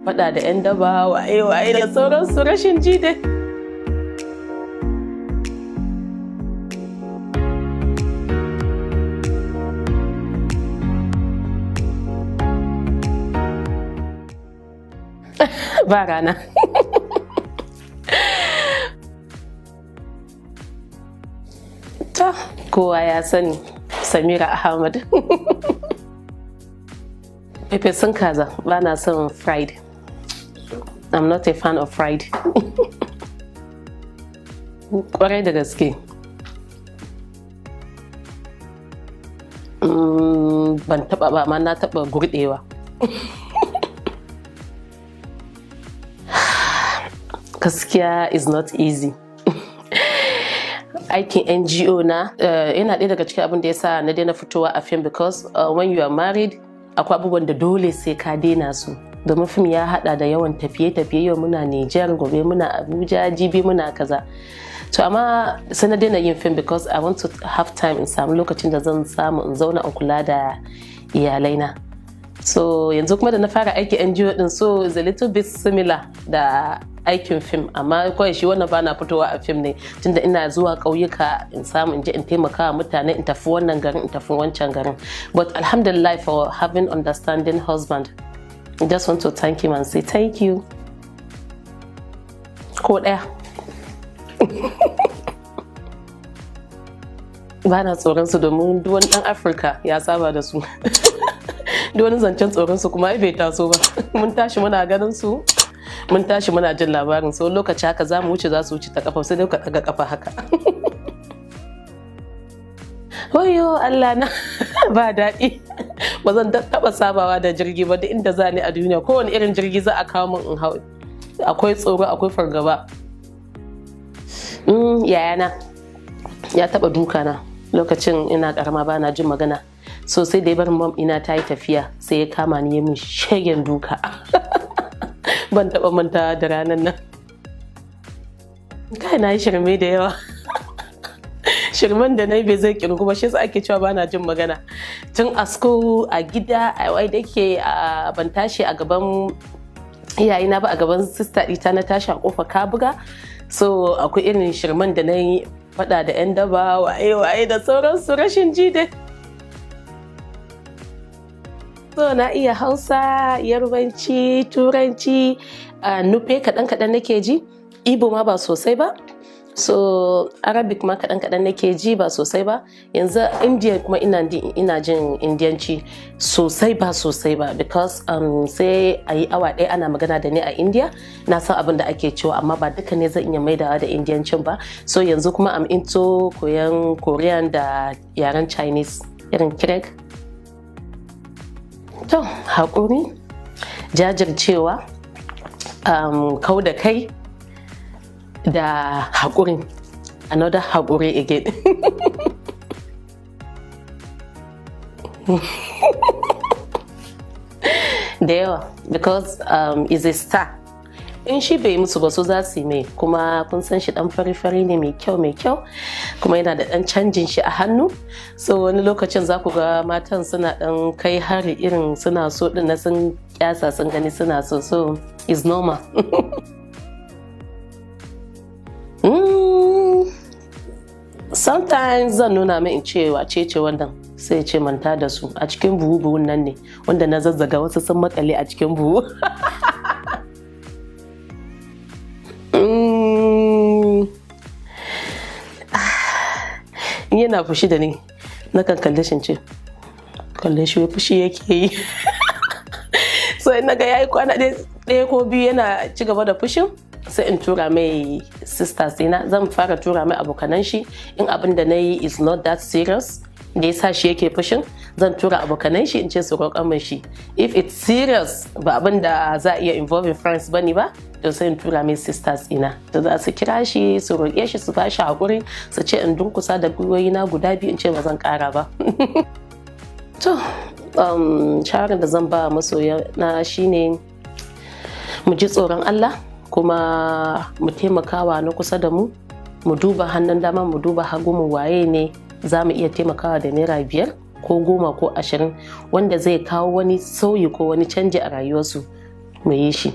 Faɗa da 'yan daba, waye waye da sauransu, rashin ji dai. Ba rana. Ta kowa ya sani, Samira Ahmad. Sun kaza, ba na son fried. I'm not a fan of fried. Kwarai da gaske. Ban taba ba, amma na taba gurdewa. Gaskiya is not easy. Aikin NGO na yana ɗaya daga cikin abin da ya sa na daina fitowa a film, because when you are married, akwai abubuwan da dole sai ka daina su. Domin fim ya hada da yawan tafiye-tafiye, yau muna Niger, gobe muna Abuja, jibi muna kaza. To amma sai na daina yin film because I want to have time, in samu lokacin da zan samu in zauna in kula da iyalaina. So yanzu kuma da na fara aiki NGO din, so is a little bit similar da aikin fim, amma kawai shi wannan bana fitowa a fim ne, tunda ina zuwa ƙauyuka in samu in je in taimaka wa mutane, in tafi wannan garin, in tafi wancan garin. But alhamdulillah for having understanding husband. I just want to thank him and say thank you. Ko ɗaya ba na tsoron su, domin duk wani ɗan Afirka ya saba da su. Duk wani zancen tsoron su kuma ai bai taso ba. Mun tashi muna ganin su, mun tashi muna jin labarin su. Lokaci haka za mu wuce, za su wuce ta kafa, sai dai ka daga kafa haka. Wayo Allah na, ba daɗi. Ba zan taɓa sabawa da jirgi ba. Duk inda za ni a duniya, kowane irin jirgi za a kawo min in hau, akwai tsoro, akwai fargaba. Yayana ya taɓa duka na lokacin ina karama, ba na jin magana. So sai da ya bar mom ina ta yi tafiya, sai ya kama ni ya min shegen duka. Ban taɓa manta da ranar nan. Kai, na yi shirme da yawa. Shirman da na yi bai zai kirgu ba. Shi yasa ake cewa bana jin magana. Tun a school, a gida, a wai da ke ban tashi a gaban iyayena ba, a gaban sister ɗita na tashi a kofa Kabuga. So akwai irin shirman da na yi, faɗa da 'yan daba, waye waye da sauransu, rashin ji dai. So na iya Hausa, Yarbanci, Turanci, Nufe kaɗan kaɗan nake ji, Ibo ma ba sosai ba. So Arabic ma kaɗan kaɗan nake ji, ba sosai ba. Yanzu Indian kuma ina jin Indiyanci sosai, ba sosai ba, because sai a yi awa ɗaya ana magana da ni a India, na san abin da ake cewa, amma ba duka ne zan iya maidawa da Indiyancin ba. So yanzu kuma am into koyan Korean da yaren Chinese, irin Kirek. To, haƙuri, jajircewa, kau da kai da haƙurin, another haƙuri again. Da yawa, because is a star. In shi bai musu ba, su za su yi mai. Kuma kun san shi dan fari-fari ne, mai kyau mai kyau, kuma yana da dan canjin shi a hannu. So wani lokacin za ku ga matan suna dan kai hari, irin suna so din na sun kyasa, sun gani suna so. So is normal. Sometimes zan nuna mai in ce, "Wace ce wannan?" Sai ce, "Manta da su, a cikin buhu buhun nan ne wanda na zazzaga, wasu sun makale a cikin buhu." In yana fushi da ni, nakan kalle shi, ce, "Kalle shi, fushi yake yi." So in naga yayi kwana ɗaya ko biyu yana ci gaba da fushin, sai in tura mai sisters ina. Zan fara tura mai abokanan shi. In abin da na yi is not that serious da ya sa shi yake fushin, zan tura abokanan shi in ce su roƙa min shi. If it's serious, ba abin da za a iya involving friends bane ba, to sai in tura mai sisters ina to za su kira shi, su roƙe shi, su ba shi haƙuri, su ce in durkusa da gwiwoyi na guda biyu in ce ba zan ƙara ba. To shawarar da zan ba masoya na shine mu ji tsoron Allah, kuma mu taimakawa na kusa da mu, mu duba hannun dama, mu duba hagu mu, waye ne za mu iya taimakawa da naira 5 ko 10 ko 20 wanda zai kawo wani sauyi ko wani canji a rayuwarsu. Mu yi shi.